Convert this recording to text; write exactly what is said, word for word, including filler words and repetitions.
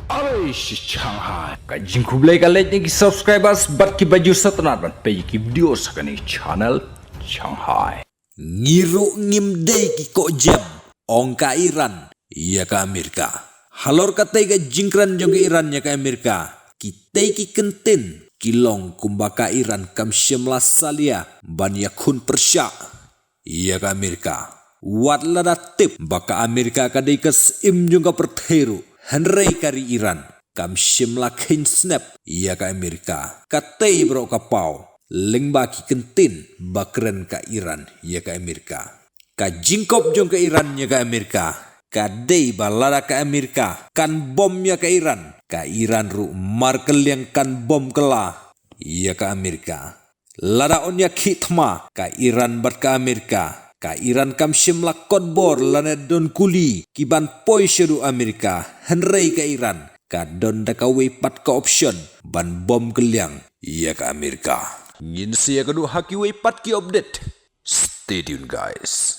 Alai shi Shanghai. Ka jingkhublei ka leit na ki subscribers bad ki bajur satanat ban peit ki video sa kane channel Shanghai. Ngi ruh ngim dei ki koh jem, ong ka Iran ïa ka Amerika. Halor katei ka jingkren jong ka Iran ïa ka Amerika, kitei ki kyntien ki long kumba ka Iran kam shym la salia ban ïakhun pyrshah ïa ka Amerika. Wat lada tip ba ka Amerika ka dei ka syiem jong ka pyrthei ruh, hynrei ka ri Iran kam shym la kheiñ snep ïa ka Amerika. Katei baroh ka paw lyngba ki kyntien ba kren ka Iran ïa ka Amerika. Ka jingkop jong ka Iran ïa ka Amerika ka dei ba lada ka Amerika kan bom ïa ka Iran, ka Iran ruh markylliang kan bom kylla ïa ka Amerika. Lada yn ïakhih thma ka Iran bad ka Amerika, ka Iran kam shym la kot bor lane don kuli ki ban poi shaduh Amerika, hynrei ka Iran ka don da kawei pat ka option ban bom kylliang ïa ka Amerika. Ngin sa ïakynduh ha kiwei pat ki update. Stay tuned, guys.